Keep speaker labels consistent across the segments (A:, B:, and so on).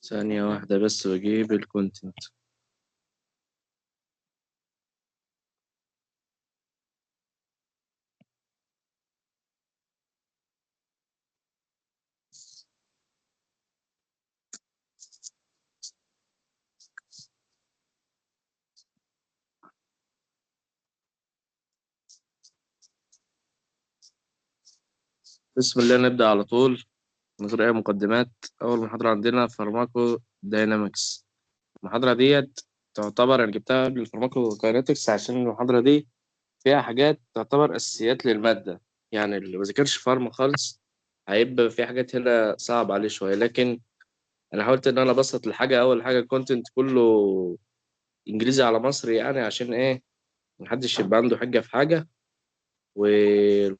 A: ثانية واحدة بس بجيب ال content. بسم الله، نبدأ على طول من غير أي مقدمات. أول محاضرة عندنا pharmacodynamics. المحاضرة ديت تعتبر أنا جبتها قبل ال pharmacokinetics عشان المحاضرة دي فيها حاجات تعتبر أساسيات للمادة، يعني اللي ما ذاكرش pharma خالص هيبقى في حاجات هنا صعب عليه شوية، لكن أنا حاولت إن أنا أبسط الحاجة. أول حاجة ال content كله إنجليزي على مصري، يعني عشان إيه؟ محدش يبقى عنده حجة في حاجة والمعلومة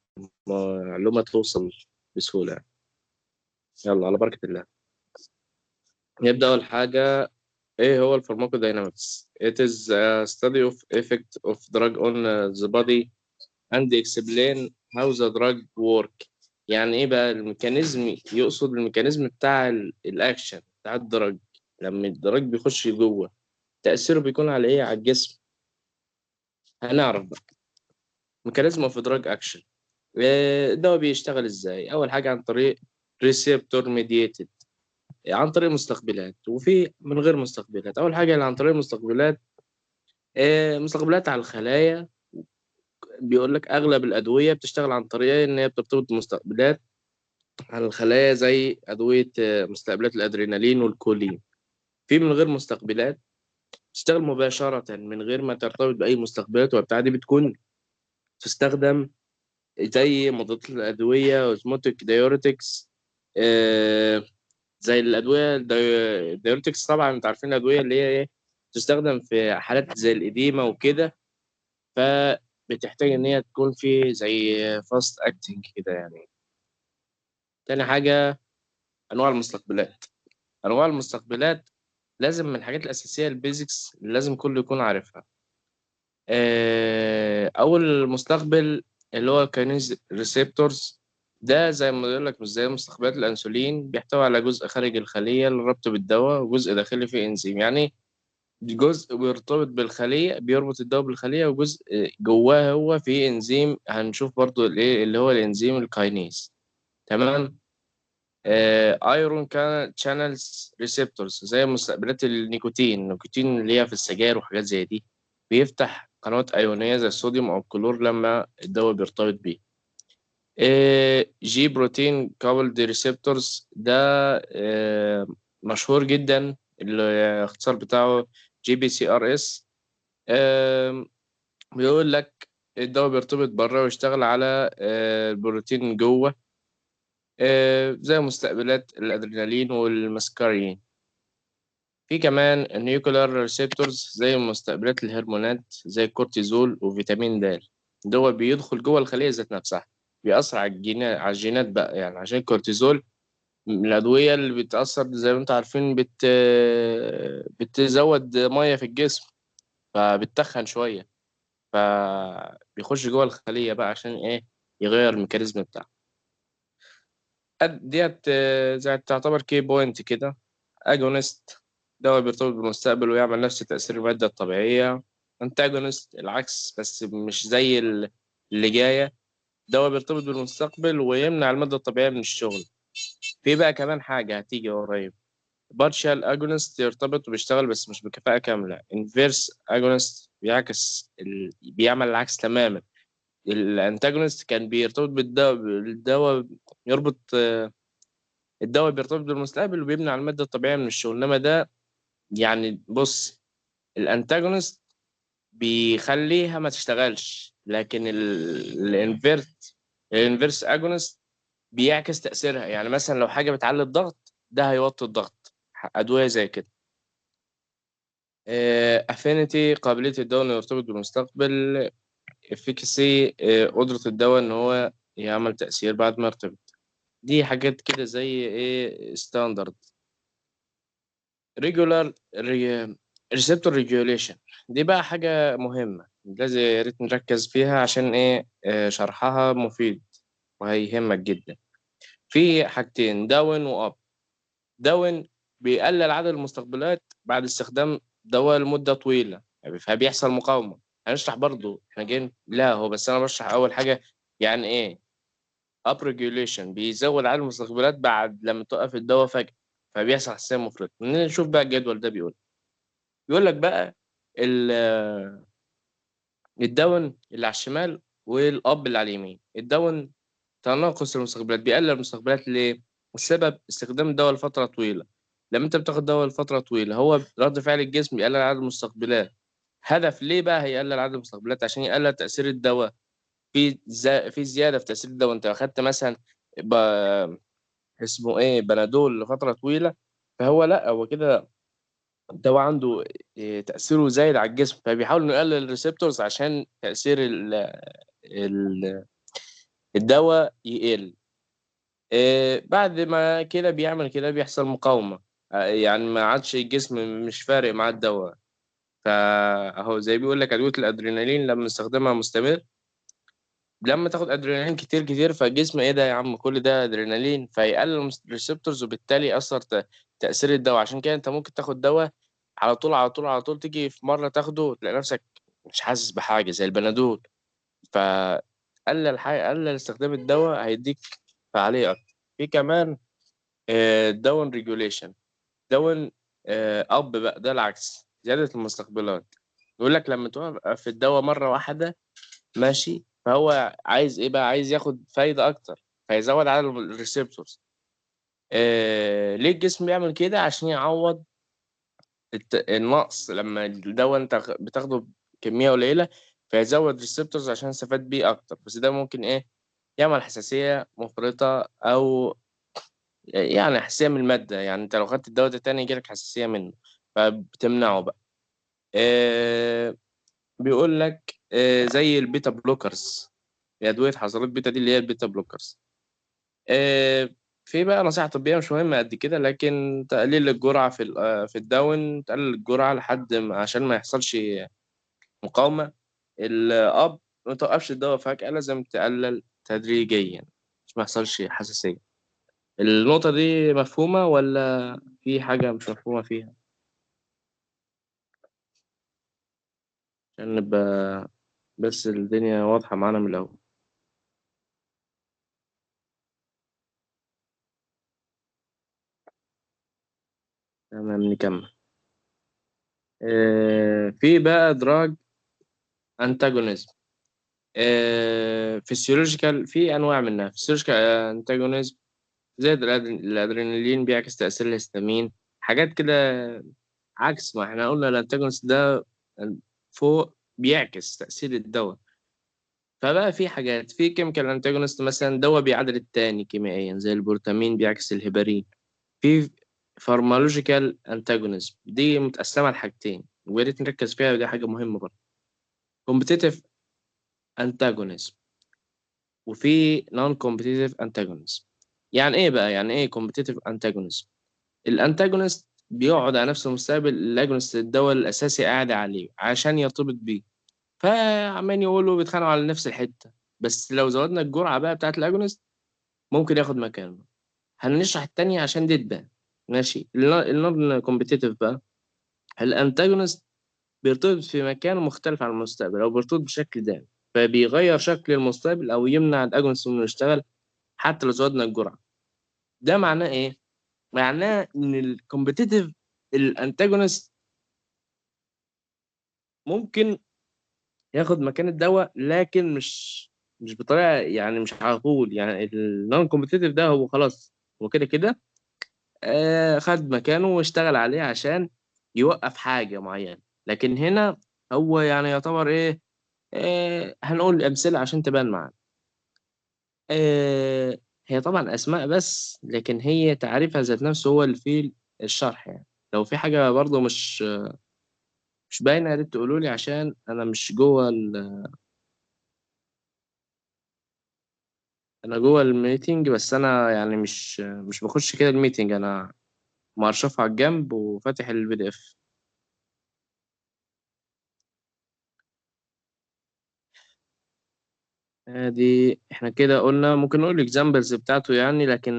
A: توصل بسهولة يعني. يلا على بركة الله نبدأ. أول حاجة إيه هو ال pharmacodynamics؟ It is a study of effect of drug on the body and explain how the drug work. يعني إيه بقى ال mechanism؟ يقصد ال mechanism بتاع الأكشن بتاع ال drug، لما ال drug بيخش جوه تأثيره بيكون على إيه؟ على الجسم. هنعرف بقى mechanism of drug action. الدواء بيشتغل ازاي؟ اول حاجة عن طريق receptor mediated، عن طريق مستقبلات، وفي من غير مستقبلات. اول حاجة اللي عن طريق مستقبلات، مستقبلات على الخلايا. بيقول لك اغلب الادوية بتشتغل عن طريق ان هي بترتبط بمستقبلات على الخلايا، زي ادوية مستقبلات الادرينالين والكولين. في من غير مستقبلات تشتغل مباشرة من غير ما ترتبط باي مستقبلات وبتاع، دي بتكون تستخدم زي مضادات الأدوية، osmotic diuretics، زي الأدوية ال diuretics. طبعا انتوا عارفين الأدوية اللي هي إيه، تستخدم في حالات زي ال edema وكده، فبتحتاج إن هي تكون في زي fast acting كده يعني. تاني حاجة أنواع المستقبلات. أنواع المستقبلات لازم من الحاجات الأساسية ال basics اللي لازم كله يكون عارفها. أول مستقبل اللي هو ال kinase receptors، ده زي ما بيقول لك مش زي مستقبلات الأنسولين، بيحتوي على جزء خارج الخلية للربط بالدواء وجزء داخلي فيه إنزيم. يعني جزء بيرتبط بالخلية، بيربط الدواء بالخلية، وجزء جواه هو فيه إنزيم، هنشوف برضو الإيه اللي هو الإنزيم ال kinase. تمام. ion channels receptors زي مستقبلات النيكوتين، النيكوتين اللي هي في السجاير وحاجات زي دي، بيفتح قنوات أيونية زي الصوديوم أو الكلور لما الدواء بيرتبط بيه. G protein coupled receptors ده مشهور جدا، الاختصار بتاعه جي بي سي ار اس. بيقول لك الدواء بيرتبط بره ويشتغل على البروتين جوه، زي مستقبلات الادرينالين والمسكارين. في كمان ال nuclear receptors زي مستقبلات الهرمونات زي الكورتيزول وفيتامين د. ده بيدخل جوه الخلية ذات نفسها، بيأثر على الجينات، على الجينات بقى يعني، عشان الكورتيزول من الأدوية اللي بتأثر زي ما انتم عارفين بتزود مية في الجسم فبتخن شوية، فبيخش جوه الخلية بقى عشان إيه؟ يغير ال mechanism بتاعه. ديت زي تعتبر key point كده. agonist دواء بيرتبط بالمستقبل ويعمل نفس تأثير المادة الطبيعية. antagonist العكس، بس مش زي اللي جاية، دواء بيرتبط بالمستقبل ويمنع المادة الطبيعية من الشغل. في بقى كمان حاجة هتيجي قريب، partial agonist يرتبط وبيشتغل بس مش بكفاءة كاملة. inverse agonist بيعكس بيعمل العكس تماما. ال antagonist كان بيرتبط بالدواء، الدواء يربط، الدواء بيرتبط بالمستقبل وبيمنع المادة الطبيعية من الشغل، انما ده يعني بص ال antagonist بيخليها ما تشتغلش، لكن ال inverse agonist بيعكس تأثيرها. يعني مثلا لو حاجة بتعلي الضغط ده هيوطي الضغط، أدوية زي كده. affinity قابلية الدواء إنه يرتبط بالمستقبل. efficacy قدرة الدواء إن هو يعمل تأثير بعد ما يرتبط. دي حاجات كده زي إيه standard. regular receptor regulation دي بقى حاجة مهمة لازم يا ريت نركز فيها عشان إيه، شرحها مفيد وهيهمك جدا. في حاجتين down و up. down بيقلل عدد المستقبلات بعد استخدام دواء لمدة طويلة، يعني فبيحصل مقاومة. هنشرح برضو احنا جايين، لا هو بس انا بشرح اول حاجة يعني ايه up regulation، بيزود عدد المستقبلات بعد لما توقف الدواء فجأة، فبيحصل حساسية مفرطة. نشوف بقى الجدول ده بيقول لك بقى ال down اللي على الشمال وال up اللي على اليمين. ال down تناقص المستقبلات، بيقلل المستقبلات ليه؟ السبب استخدام الدواء لفترة طويلة. لما انت بتاخد دواء لفترة طويلة هو رد فعل الجسم بيقلل عدد المستقبلات. هدف ليه بقى هيقلل عدد المستقبلات؟ عشان يقلل تأثير الدواء. في زيادة في تأثير الدواء. انت اخدت مثلا اسمه ايه بنادول لفترة طويلة، فهو لا هو كده الدواء عنده تأثيره زايد على الجسم، فبيحاول انه يقلل ال receptors عشان تأثير الدواء يقل. بعد ما كده بيعمل كده بيحصل مقاومة، يعني ما عادش الجسم مش فارق مع الدواء. فهو زي بيقول لك أدوية الأدرينالين لما استخدامها مستمر، لما تاخد أدرينالين كتير كتير فالجسم إيه ده يا عم كل ده أدرينالين، فيقلل ال receptors وبالتالي يأثر تأثير الدواء. عشان كده أنت ممكن تاخد دواء على طول على طول على طول، تيجي في مرة تاخده تلاقي نفسك مش حاسس بحاجة زي البنادول. فقلل حاجة، قلل استخدام الدواء هيديك فعالية أكتر. في كمان down regulation، down up بقى ده العكس، زيادة المستقبلات. يقول لك لما توقف الدواء مرة واحدة ماشي، فهو عايز إيه بقى؟ عايز ياخد فايدة أكتر فيزود عدد ال receptors. ليه الجسم بيعمل كده؟ عشان يعوض النقص لما الدواء انت بتاخده بكمية قليلة فيزود receptors عشان يستفاد بيه أكتر. بس ده ممكن إيه؟ يعمل حساسية مفرطة أو يعني حساسية من المادة، يعني أنت لو خدت الدواء ده تاني يجيلك حساسية منه فبتمنعه بقى. بيقول لك زي ال beta blockers، أدوية حاصرات بيتا دي اللي هي ال beta blockers. في بقى نصيحة طبية مش مهمة قد كده، لكن تقليل الجرعة في ال down، تقلل الجرعة لحد ما، عشان ما يحصلش مقاومة. ال up ما توقفش الدواء فجأة، لازم تقلل تدريجيا عشان ما يحصلش حساسية. النقطة دي مفهومة ولا في حاجة مش مفهومة فيها؟ عشان نبقى بس الدنيا واضحة معانا من الأول. تمام نكمل. في بقى drug antagonism. physiological، في انواع منها. physiological antagonism زي الادرينالين بيعكس تاثير الهستامين، حاجات كده عكس ما احنا قلنا ال antagonist ده فوق بيعكس تاثير الدواء. فبقى في حاجات في chemical antagonist، مثلا دواء بيعادل التاني كيميائيا زي البروتامين بيعكس الهبارين. في pharmacological antagonism دي متقسمه لحاجتين ويا ريت نركز فيها، ودي حاجة مهمة برضه. competitive antagonism وفي non competitive antagonism. يعني ايه بقى؟ يعني ايه competitive antagonism؟ ال antagonist بيقعد على نفس المستقبل ال agonist الدواء الاساسي قاعد عليه عشان يرتبط بيه، فعمالين يقولوا بيتخانقوا على نفس الحتة، بس لو زودنا الجرعة بقى بتاعه ال agonist ممكن ياخد مكانه. هنشرح التانية عشان دي تبان ماشي. ال non competitive بقى ال antagonist بيرتبط في مكان مختلف عن المستقبل او بيرتبط بشكل دائم، فبيغير شكل المستقبل او يمنع ال agonist انه يشتغل حتى لو زودنا الجرعة. ده معناه ايه؟ معناه ان ال competitive ال antagonist ممكن ياخد مكان الدواء، لكن مش بطريقة، يعني مش على طول. يعني ال non competitive ده هو خلاص هو كده كده خد مكانه واشتغل عليه عشان يوقف حاجة معينة، لكن هنا هو يعني يعتبر ايه، هنقول امثلة عشان تبان معانا. هي طبعا اسماء بس، لكن هي تعريفها ذات نفسه هو اللي فيه الشرح. يعني لو في حاجة برضو مش باينة يا ريت تقولوا لي، عشان انا مش جوه انا جوه ال meeting، بس انا يعني مش بخش كده ال meeting، انا مارشفه على الجنب وفاتح ال PDF. ادي احنا كده قلنا ممكن نقول examples بتاعته يعني، لكن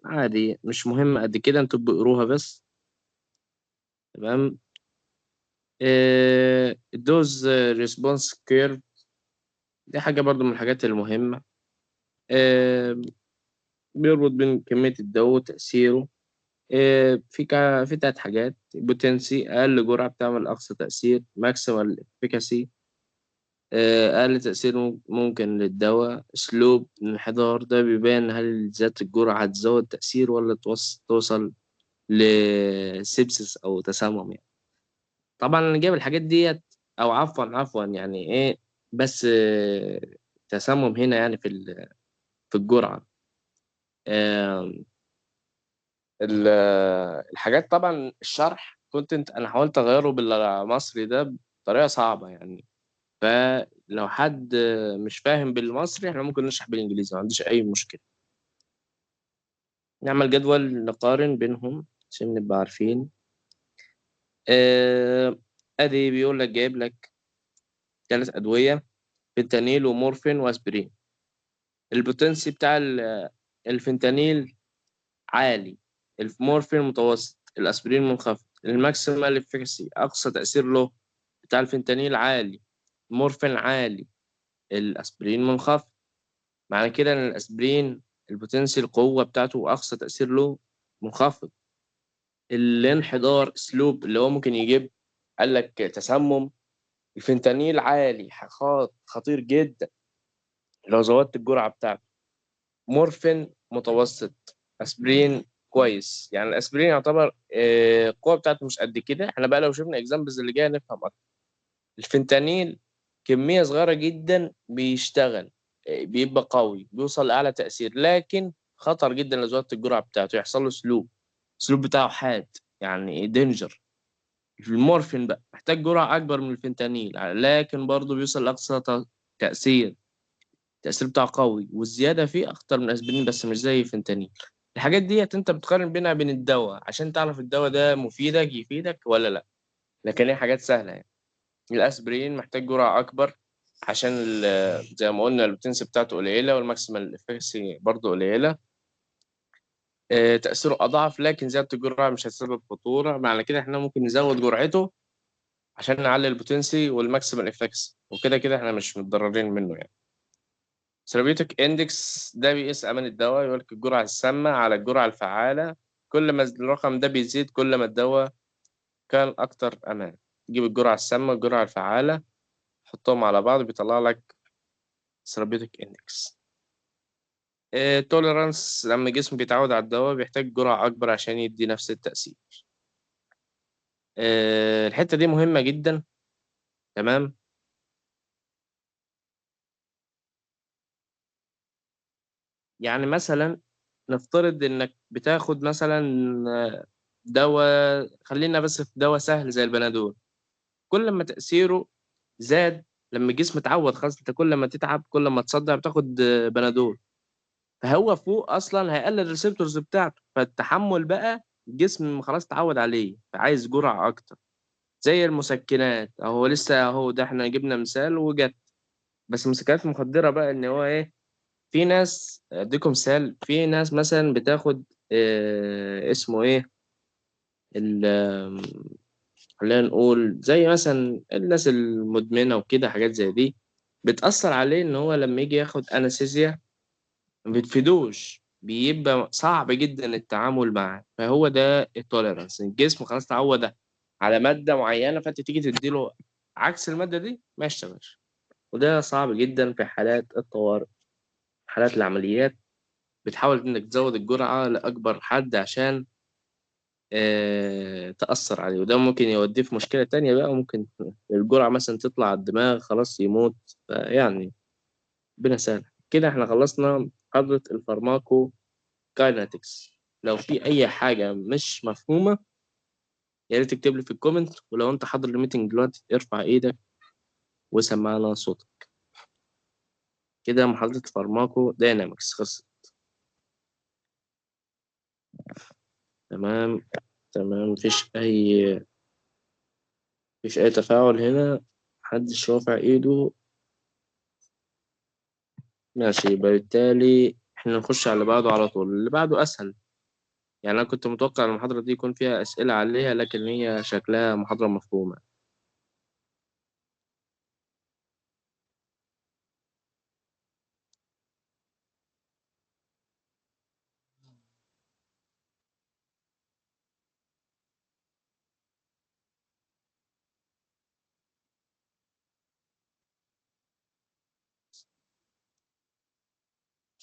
A: عادي مش مهم قد كده، انتوا بتقروها بس. تمام. ال dose response curve دي حاجة برضو من الحاجات المهمة. بيربط بين كمية الدواء وتأثيره. في 3 حاجات: potency، أقل جرعة بتعمل أقصى تأثير، maximal efficacy، أقل تأثير ممكن للدواء، slope انحدار، ده بيبان هل زيادة الجرعة هتزود تأثير ولا توصل ل sepsis أو تسمم يعني. طبعا أنا جايب الحاجات ديت، أو عفوا يعني إيه، بس تسمم هنا يعني في الجرعة. الحاجات طبعا الشرح content انا حاولت اغيره بالمصري ده بطريقة صعبة يعني، فلو حد مش فاهم بالمصري احنا ممكن نشرح بالانجليزي، ما عنديش اي مشكلة. نعمل جدول نقارن بينهم عشان نبقى عارفين. ادي بيقول لك جايب لك 3 ادوية، فنتانيل ومورفين واسبرين. ال potency بتاع الفنتانيل عالي، المورفين متوسط، الاسبرين منخفض. ال maximal efficacy اقصى تاثير له بتاع الفنتانيل عالي، المورفين عالي، الاسبرين منخفض. معنى كده ان الاسبرين ال potency القوة بتاعته واقصى تاثير له منخفض. الانحدار slope اللي هو ممكن يجيب قال لك تسمم، الفنتانيل عالي خطير جدا لو زودت الجرعة بتاعته، مورفين متوسط، اسبرين كويس. يعني الاسبرين يعتبر القوة بتاعته مش قد كده. احنا بقى لو شفنا examples اللي جاية نفهم اكتر. الفنتانيل كمية صغيرة جدا بيشتغل، بيبقى قوي، بيوصل لاعلى تاثير، لكن خطر جدا لو زودت الجرعة بتاعته، يحصل له slope، ال slope بتاعه حاد يعني danger. المورفين بقى محتاج جرعة اكبر من الفنتانيل، لكن برضه بيوصل لاقصى تاثير، التاثير بتاعه قوي، والزيادة فيه اخطر من الاسبرين بس مش زي الفنتانيل. الحاجات ديت انت بتقارن بينها بين الدواء عشان تعرف الدواء ده مفيدك يفيدك ولا لا، لكن هي حاجات سهلة يعني. الاسبرين محتاج جرعة اكبر عشان زي ما قلنا ال potency بتاعته قليله وال maximal efficacy برضه قليله، تاثيره اضعف، لكن زيادة الجرعة مش هتسبب خطورة. معنى كده احنا ممكن نزود جرعته عشان نعلي ال potency وال maximal efficacy، وكده كده احنا مش متضررين منه يعني. therapeutic index ده بيقيس امان الدواء، يقول لك الجرعة السامة على الجرعة الفعالة، كل ما الرقم ده بيزيد كل ما الدواء كان اكتر امان. تجيب الجرعة السامة والجرعه الفعالة تحطهم على بعض بيطلع لك therapeutic index. tolerance لما الجسم بيتعود على الدواء بيحتاج جرعة اكبر عشان يدي نفس التاثير. الحتة دي مهمة جدا. تمام. يعني مثلا نفترض انك بتاخد مثلا دواء، خلينا بس في دواء سهل زي البنادول، كل ما تأثيره زاد لما الجسم اتعود خلاص، انت كل ما تتعب كل ما تصدع بتاخد بنادول، فهو فوق اصلا هيقلل ال receptors بتاعته، فالتحمل بقى الجسم خلاص اتعود عليه فعايز جرعة اكتر. زي المسكنات اهو، لسه اهو ده احنا جبنا مثال وجت، بس مسكنات مخدرة بقى ان هو ايه، في ناس اديكم مثال، في ناس مثلا بتاخد اسمه ايه خلينا نقول زي مثلا الناس المدمنة وكده، حاجات زي دي بتأثر عليه ان هو لما يجي ياخد anesthesia ما بتفيدوش، بيبقى صعب جدا التعامل معاه. فهو ده ال tolerance، الجسم خلاص اتعود على مادة معينة، فانت تيجي تديله عكس المادة دي ما يشتغلش، وده صعب جدا في حالات الطوارئ، حالات العمليات بتحاول انك تزود الجرعة لأكبر حد عشان تأثر عليه، وده ممكن يوديه في مشكلة تانية بقى، ممكن الجرعة مثلا تطلع على الدماغ خلاص يموت. فيعني ربنا يسهل. كده احنا خلصنا محاضرة ال pharmacokinetics. لو في أي حاجة مش مفهومة يا ريت تكتب لي في ال comment، ولو أنت حاضر ال meeting دلوقتي ارفع إيدك وسمعنا صوتك. كده محاضرة pharmacodynamics خلصت. تمام تمام، مفيش أي تفاعل هنا، محدش رافع إيده. ماشي، يبقى بالتالي إحنا نخش على اللي بعده على طول، اللي بعده أسهل. يعني أنا كنت متوقع المحاضرة دي يكون فيها أسئلة عليها، لكن هي شكلها محاضرة مفهومة.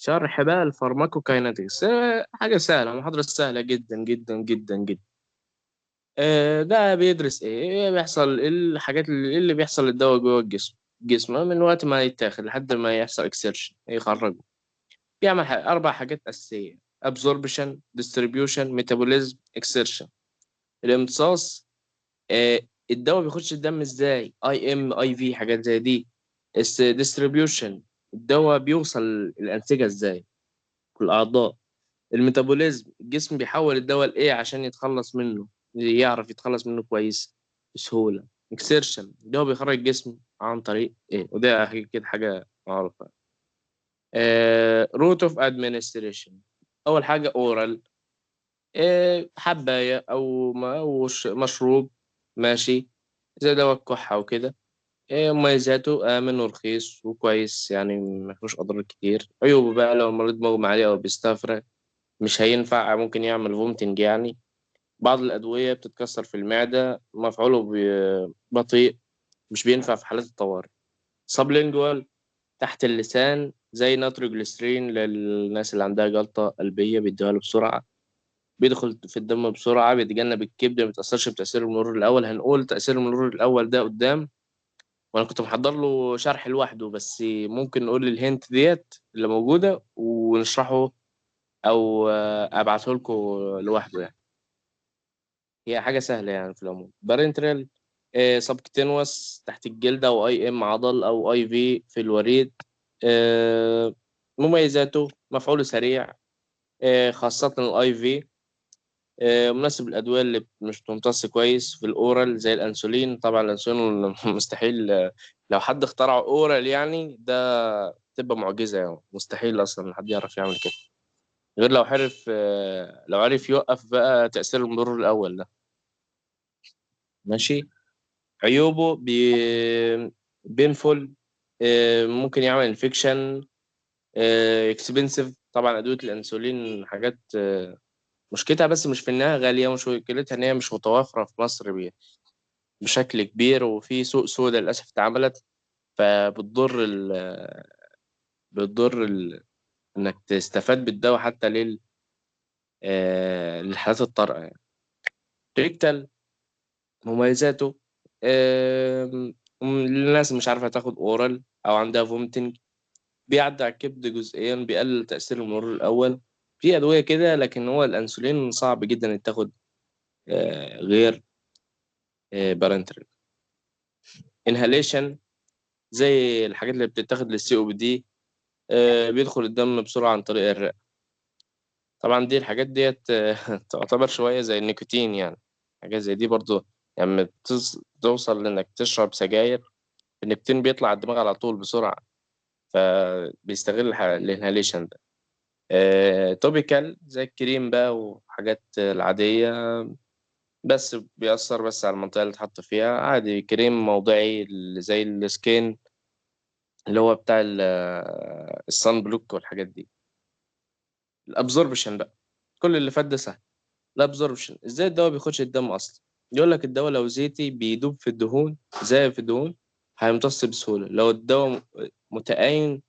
A: شرح بقى ال pharmacokinetics، حاجة سهلة، محاضرة سهلة جدا جدا جدا جدا. ده بيدرس ايه؟ ايه بيحصل؟ ايه الحاجات اللي، إيه اللي بيحصل للدواء جوه الجسم؟ الجسم من وقت ما يتاخد لحد ما يحصل excretion يخرجه. بيعمل 4 حاجات أساسية: absorption، distribution، metabolism، excretion. الامتصاص، الدواء بيخش الدم ازاي؟ IM، IV، حاجات زي دي. distribution، الدواء بيوصل الأنسجة ازاي؟ الأعضاء. ال metabolism، الجسم بيحول الدواء لإيه عشان يتخلص منه، يعرف يتخلص منه كويس بسهولة. excretion، الدواء بيخرج الجسم عن طريق إيه؟ وده كده حاجة معروفة. route of administration، أول حاجة oral، حباية أو مشروب، ماشي، زي دواء الكحة وكده. مميزاته آمن ورخيص وكويس، يعني ما فيهوش أضرار كتير. عيوبه بقى لو المريض مغمى عليه أو بيستفرغ مش هينفع، ممكن يعمل vomiting يعني. بعض الأدوية بتتكسر في المعدة، مفعوله بطيء، مش بينفع في حالات الطوارئ. sublingual، تحت اللسان، زي ناتروجليسرين للناس اللي عندها جلطة قلبية بيدوها له بسرعة، بيدخل في الدم بسرعة، بيتجنب الكبد، ما بيتأثرش بتأثير المرور الأول. هنقول تأثير المرور الأول ده قدام، وأنا كنت محضر له شرح لوحده، بس ممكن نقول ال hint ديت اللي موجودة ونشرحه أو أبعته لكم لوحده يعني. هي حاجة سهلة يعني في العموم. parenteral، subcutaneous تحت الجلد، أو IM عضل، أو IV في الوريد. مميزاته مفعوله سريع، خاصة ال IV، مناسب للأدوية اللي مش بتمتص كويس في ال oral زي الأنسولين. طبعا الأنسولين مستحيل، لو حد اخترعه oral يعني ده تبقى معجزة يعني، مستحيل أصلا حد يعرف يعمل كده، غير لو عرف يوقف بقى تأثير المرور الأول ده. ماشي. عيوبه painful، ممكن يعمل infection، expensive. طبعا أدوية الأنسولين حاجات، مشكلتها بس مش في إنها غالية، مشكلتها إن هي مش متوفرة في مصر بشكل كبير، وفي سوق سودا للأسف اتعملت، فبتضر بتضر إنك تستفاد بالدواء حتى للحالات الطارئة يعني. rectal مميزاته، الناس مش عارفة تاخد oral أو عندها vomiting، بيعدي على الكبد جزئيا، بيقلل تأثير المرور الأول. في أدوية كده، لكن هو الأنسولين صعب جدا إنك تاخد، غير، parenteral. inhalation زي الحاجات اللي بتتاخد لل COPD، بيدخل الدم بسرعة عن طريق الرئة. طبعا دي الحاجات ديت، تعتبر شوية زي النيكوتين يعني، حاجات زي دي برضو لما يعني توصل لإنك تشرب سجاير، النيكوتين بيطلع على الدماغ على طول بسرعة، فبيستغل ال inhalation ده. topical زي الكريم بقى وحاجات العادية، بس بيأثر بس على المنطقة اللي اتحط فيها. عادي كريم موضعي زي ال skin اللي هو بتاع ال sun block والحاجات دي. ال absorption بقى كل اللي فات ده سهل. ال absorption ازاي الدواء بيخش الدم اصلا؟ يقول لك الدواء لو زيتي بيدوب في الدهون، زي في الدهون هيمتص بسهولة. لو الدواء متآين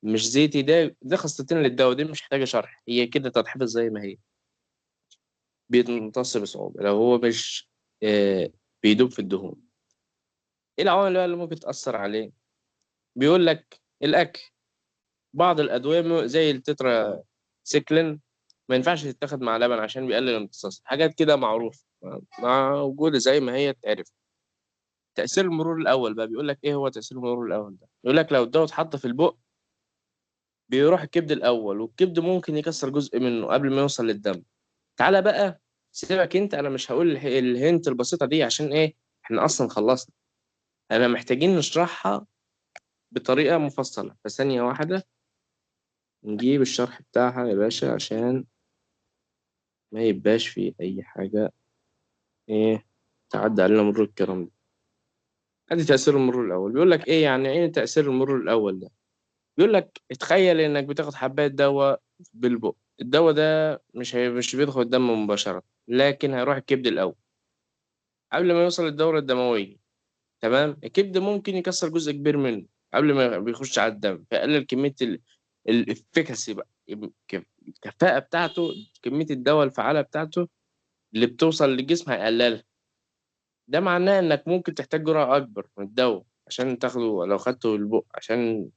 A: مش زيتي، ده خاصتين للدواء، دي مش محتاجة شرح، هي كده تتحفظ زي ما هي، بيمتص بصعوبة لو هو مش، بيدوب في الدهون. ايه العوامل بقى اللي ممكن تأثر عليه؟ بيقول لك الأكل، بعض الأدوية زي التترا سيكلين ما ينفعش تتاخد مع لبن عشان بيقلل الامتصاص، حاجات كده معروفة موجودة زي ما هي تعرف. تأثير المرور الأول بقى بيقول لك إيه هو تأثير المرور الأول ده؟ بيقول لك لو الدواء اتحط في البق بيروح الكبد الأول، والكبد ممكن يكسر جزء منه قبل ما يوصل للدم. تعالى بقى سيبك أنت، أنا مش هقول الهنت البسيطة دي عشان إيه، إحنا أصلا خلصنا، أنا محتاجين نشرحها بطريقة مفصلة. فثانية واحدة نجيب الشرح بتاعها يا باشا عشان ما يبقاش في اي حاجة ايه تعدي علينا مرور الكرام ده. ادي تاثير المرور الاول. بيقول لك ايه يعني ايه تاثير المرور الاول ده؟ بيقول لك اتخيل انك بتاخد حبايه دواء بالبق، الدواء ده مش بيدخل الدم مباشرة، لكن هيروح الكبد الاول قبل ما يوصل للدورة الدموية. تمام؟ الكبد ممكن يكسر جزء كبير منه قبل ما بيخش على الدم، فيقلل كمية ال efficacy بقى، الكفاءة بتاعته، كمية الدواء الفعالة بتاعته اللي بتوصل للجسم هيقللها. ده معناه انك ممكن تحتاج جرعة اكبر من الدواء عشان تاخده، لو خدته بالبق عشان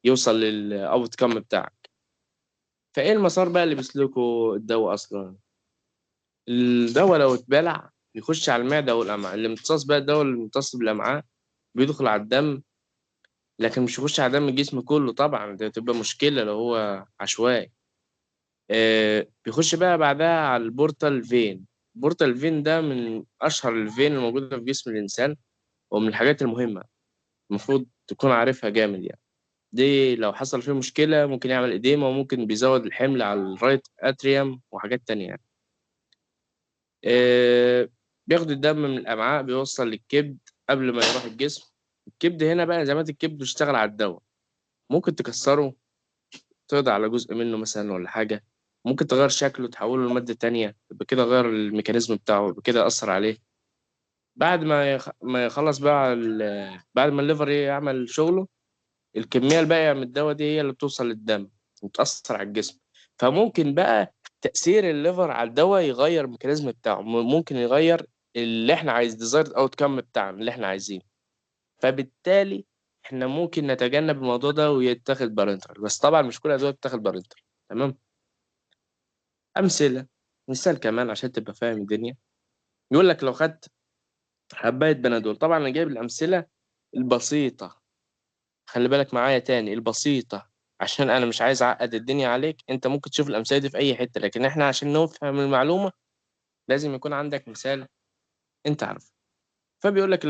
A: يوصل لل outcome بتاعك. فايه المسار بقى اللي بيسلكه الدواء اصلا؟ الدواء لو اتبلع بيخش على المعدة والامعاء، الامتصاص بقى الدواء اللي بيمتص بالامعاء بيدخل على الدم، لكن مش يخش على دم الجسم كله طبعا، ده تبقى مشكلة لو هو عشوائي. بيخش بقى بعدها على ال portal vein. ال portal vein ده من اشهر ال vein الموجودة في جسم الانسان، ومن الحاجات المهمة المفروض تكون عارفها جامد يعني. دي لو حصل فيه مشكلة ممكن يعمل edema، وممكن بيزود الحمل على ال right atrium وحاجات تانية يعني. بياخد الدم من الأمعاء بيوصل للكبد قبل ما يروح الجسم. الكبد هنا بقى انزيمات الكبد بتشتغل على الدواء، ممكن تكسره، تقضي على جزء منه مثلا ولا حاجة، ممكن تغير شكله تحوله لمادة تانية، يبقى كده غير ال mechanism بتاعه، يبقى كده أثر عليه. بعد ما يخلص بقى بعد ما ال liver يعمل شغله، الكمية الباقية من الدواء دي هي اللي بتوصل للدم وتأثر على الجسم. فممكن بقى تأثير ال liver على الدواء يغير ال mechanism بتاعه، ممكن يغير اللي احنا عايز desired outcome بتاعنا اللي احنا عايزينه. فبالتالي احنا ممكن نتجنب الموضوع ده ويتاخد parenteral، بس طبعا مش كل الادوية بتاخد parenteral. تمام؟ امثلة، مثال كمان عشان تبقى فاهم الدنيا. يقول لك لو خدت حبايه بنادول، طبعا انا جايب الامثلة البسيطة، خلي بالك معايا تاني، البسيطة، عشان انا مش عايز اعقد الدنيا عليك. انت ممكن تشوف الامثلة دي في اي حتة، لكن احنا عشان نفهم المعلومة لازم يكون عندك مثال انت عارفه. فبيقول لك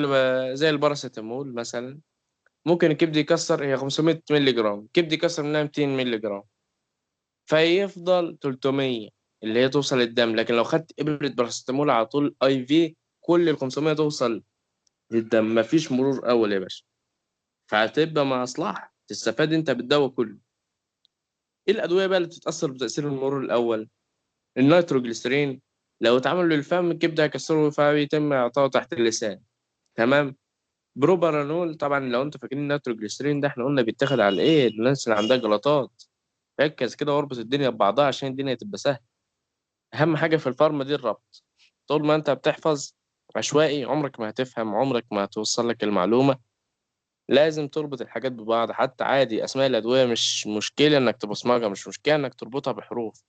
A: زي الباراسيتامول مثلا، ممكن الكبد يكسر، هي 500 مللي جرام، الكبد يكسر منها 200 مللي جرام، فيفضل 300 اللي هي توصل للدم. لكن لو خدت ابره باراسيتامول على طول IV، كل ال 500 توصل للدم، مفيش مرور اول يا باشا، فهتبقى مصلحة، تستفاد انت بالدواء كله. ايه الادوية بقى اللي بتتاثر بتاثير المرور الاول؟ النيتروجليسرين لو اتعمل للفم الكبد هيكسره، فبيتم اعطائه تحت اللسان. تمام؟ بروبرانول طبعا لو انتوا فاكرين النيتروجليسرين ده احنا قلنا بيتاخد على ايه؟ الناس اللي عندها جلطات. ركز كده واربط الدنيا ببعضها عشان الدنيا تبقى سهلة. اهم حاجة في ال pharma دي الربط. طول ما انت بتحفظ عشوائي عمرك ما هتفهم، عمرك ما هتوصل لك المعلومة. لازم تربط الحاجات ببعض. حتى عادي اسماء الادوية مش مشكلة انك تبصمجها، مش مشكلة انك تربطها بحروف،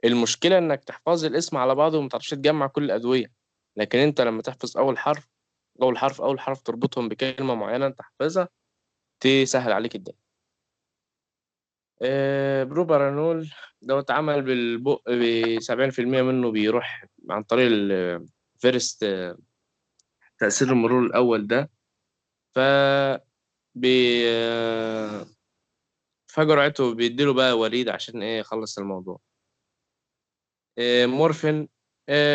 A: المشكلة انك تحفظ الاسم على بعضه وما تعرفش تجمع كل الادوية. لكن انت لما تحفظ اول حرف اول حرف اول حرف تربطهم بكلمه معينة انت حافظها، تسهل عليك الدنيا. بروبرانول لو اتعمل بالبق ب 70% منه بيروح عن طريق ال first تأثير المرور الأول ده، ف بي فجرعته بيديله بقى وريد عشان ايه يخلص الموضوع. مورفين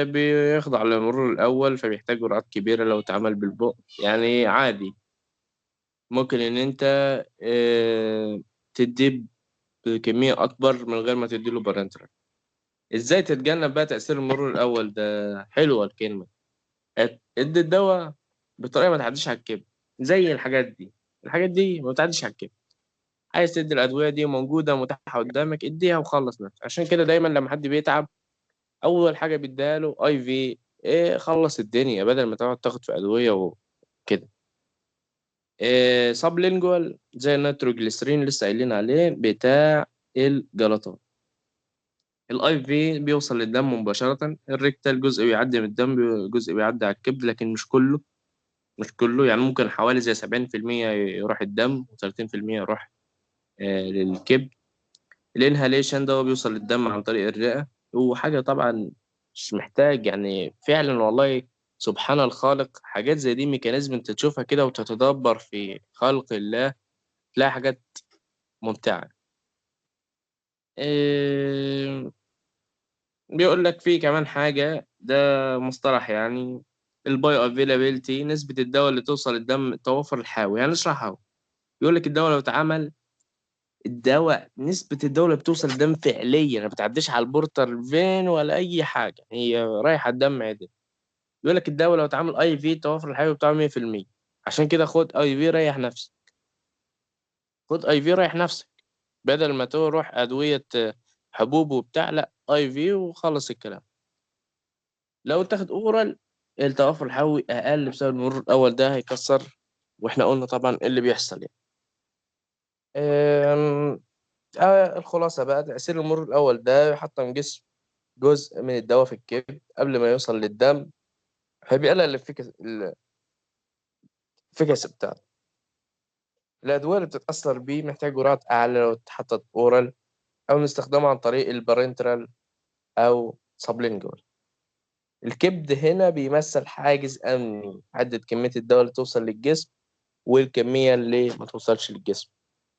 A: بيخضع للمرور الأول، فبيحتاج جرعات كبيرة لو اتعمل بالبق، يعني عادي ممكن إن أنت تديه بكمية أكبر من غير ما تديله parenteral. إزاي تتجنب بقى تأثير المرور الأول ده؟ حلوة الكلمة. ادي الدواء بطريقة ما تعديش على الكبد، زي الحاجات دي، الحاجات دي ما بتعديش على الكبد. عايز تدي الأدوية دي موجودة متاحة قدامك، اديها وخلص نفسك. عشان كده دايما لما حد بيتعب أول حاجة بيديها له IV، إيه، خلص الدنيا بدل ما تقعد تاخد في أدوية وكده. إيه، sublingual زي النيتروجليسرين لسه قايلين عليه بتاع الجلطات. ال IV بيوصل للدم مباشرة، ال rectal جزء بيعدي من الدم، جزء بيعدي على الكبد، لكن مش كله، مش كله، يعني ممكن حوالي زي 70% يروح الدم وتلاتين في المية يروح للكبد. ال inhalation ده هو بيوصل للدم عن طريق الرئة، وحاجة طبعا مش محتاج، يعني فعلا والله سبحان الخالق، حاجات زي دي mechanism انت تشوفها كده وتتدبر في خلق الله، تلاقي حاجات ممتعة. بيقول لك في كمان حاجة، ده مصطلح يعني ال bioavailability، نسبة الدواء اللي توصل الدم، التوافر الحيوي. يعني نشرحها. بيقول لك الدواء لو اتعمل، الدواء نسبة الدواء اللي بتوصل الدم فعليا ما بتعديش على ال portal vein ولا أي حاجة، هي رايحة الدم عدل. بيقول لك الدواء لو اتعمل IV التوافر الحيوي بتاعه 100%، عشان كده خد IV ريح نفسك، خد IV ريح نفسك، بدل ما تروح أدوية حبوب وبتاع، لا IV وخلص الكلام. لو تاخد oral التوافر الحيوي اقل بسبب المرور الاول ده هيكسر، واحنا قلنا طبعا إيه اللي بيحصل يعني. أم... الخلاصة بقى، تاثير المرور الاول ده يحطم جسم جزء من الدواء في الكبد قبل ما يوصل للدم، فبيقلل ال efficacy بتاعته. الادوية اللي بتتاثر بيه محتاج جرعات اعلى لو اتحطت oral، او نستخدمها عن طريق ال parenteral او sublingual. الكبد هنا بيمثل حاجز امني، حدد كمية الدواء اللي توصل للجسم والكميه اللي ما توصلش للجسم.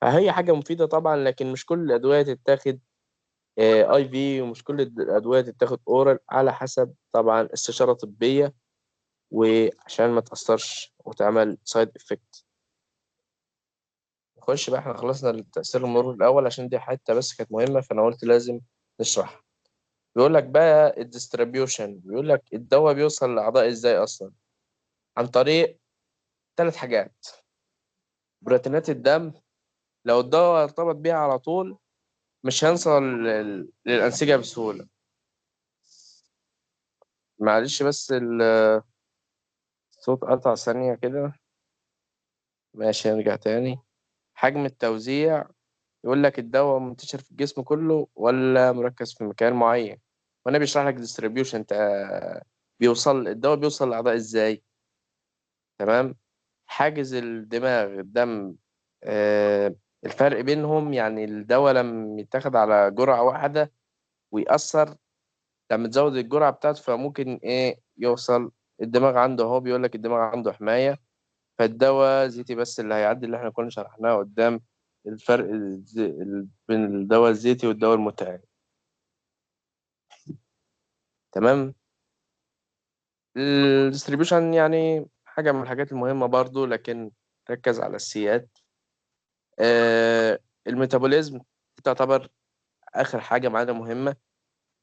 A: فهي حاجة مفيدة طبعا، لكن مش كل الادوية تتاخد IV، ومش كل الادوية تتاخد oral، على حسب طبعا استشاره طبية، وعشان ما تاثرش وتعمل side effect. نخش بقى، احنا خلصنا التاثير المرور الاول عشان دي حتة بس كانت مهمة، فانا قلت لازم نشرحها. بيقول لك بقى ال distribution، بيقول لك الدواء بيوصل للاعضاء ازاي اصلا، عن طريق 3 حاجات. بروتينات الدم، لو الدواء ارتبط بيها على طول مش هيوصل للأنسجة بسهولة. معلش بس الصوت قطع ثانية كده، ماشي نرجع تاني. حجم التوزيع، يقول لك الدواء منتشر في الجسم كله ولا مركز في مكان معين، وانا بيشرح لك distribution بيوصل الدواء بيوصل للأعضاء ازاي. تمام. حاجز الدماغ الدم، الفرق بينهم يعني الدواء لما يتاخد على جرعة واحدة ويأثر، لما تزود الجرعة بتاعته فممكن ايه يوصل الدماغ عنده، هو بيقول لك الدماغ عنده حماية، فالدواء زيتي بس اللي هيعدي، اللي احنا كنا شرحناه قدام، الفرق بين الدواء الزيتي والدواء المتعب. تمام. ال distribution يعني حاجة من الحاجات المهمة برضو، لكن ركز على السيات. ال metabolism تعتبر آخر حاجة معانا مهمة.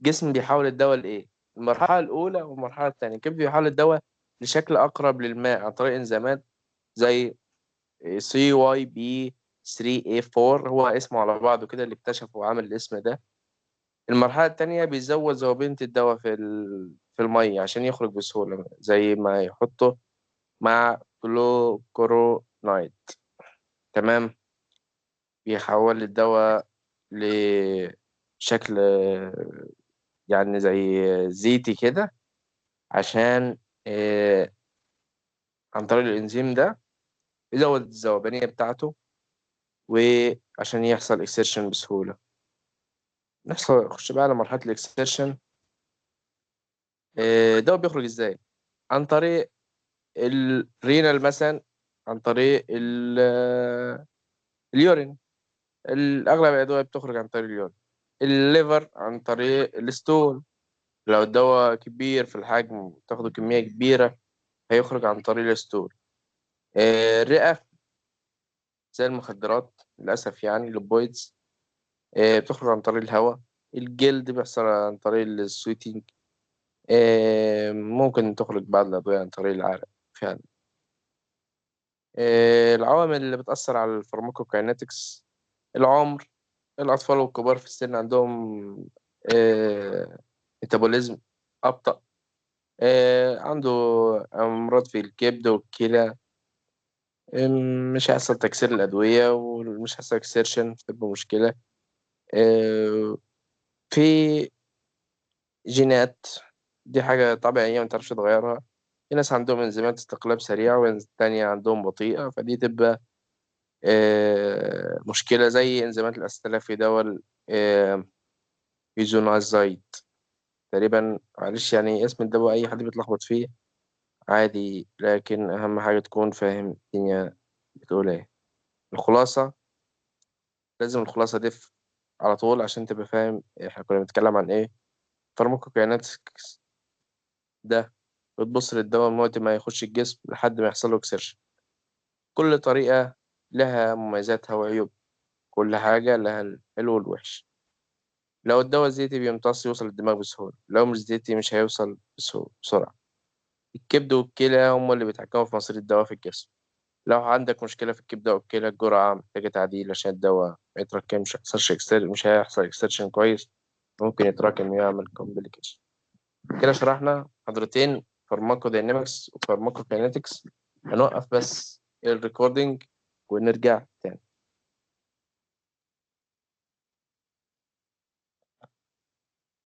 A: جسم بيحول الدواء لإيه؟ المرحلة الأولى والمرحلة الثانية. كيف بيحول الدواء لشكل أقرب للماء عن طريق إنزيمات زي CYP3A4، هو اسمه على بعضه كده اللي اكتشفه وعمل الاسم ده. المرحلة الثانية بيزود ذوبينة الدواء في المية عشان يخرج بسهولة، زي ما يحطه مع glucuronide. تمام. بيحول الدواء لشكل يعني زي زيتي كده، عشان عن طريق الإنزيم ده يزود الذوبانية بتاعته، وعشان يحصل excretion بسهولة. نخش بقى على مرحلة ال excretion. الدواء بيخرج ازاي؟ عن طريق ال renal مثلا، عن طريق ال urine. الأغلب الأدوية بتخرج عن طريق ال urine. ال liver عن طريق ال stool، لو الدواء كبير في الحجم وتاخده كمية كبيرة هيخرج عن طريق ال stool. الرئة زي المخدرات للأسف يعني ال opioids، بتخرج عن طريق الهواء. الجلد بيحصل عن طريق ال sweating. ممكن تخرج بعض الأدوية عن طريق العرق فعلا. العوامل اللي بتأثر على ال pharmacokinetics، العمر، الأطفال والكبار في السن عندهم metabolism أبطأ، عنده أمراض في الكبد والكلى، مش هيحصل تكسير الأدوية ومش هيحصل excretion، تبقى مشكلة. في جينات، دي حاجة طبيعية ما تعرفش تغيرها. في ناس عندهم انزيمات استقلاب سريع وناس تانية عندهم بطيئة، فدي تبقى مشكلة، زي انزيمات الاستلاف في دواء isoniazid تقريبا. معلش يعني اسم الدواء أي حد بيتلخبط فيه عادي، لكن أهم حاجة تكون فاهم الدنيا بتقول إيه. الخلاصة، لازم الخلاصة دي على طول عشان تبقى فاهم إحنا كنا بنتكلم عن إيه. pharmacokinetics ده بتبص للدواء من وقت ما يخش الجسم لحد ما يحصل له excretion. كل طريقة لها مميزاتها وعيوب، كل حاجة لها الحلو والوحش. لو الدواء زيتي بيمتص يوصل للدماغ بسهولة، لو مش زيتي مش هيوصل بسرعة. الكبد والكلى هما اللي بيتحكموا في مصير الدواء في الجسم. لو عندك مشكلة في الكبد أو الكلى، الجرعة محتاجة تعديل عشان الدواء ما يتراكمش، مش هيحصل excretion كويس، ممكن يتراكم ويعمل complication. كده شرحنا محاضرتين pharmacodynamics و pharmacokinetics. هنوقف بس ال recording ونرجع تاني.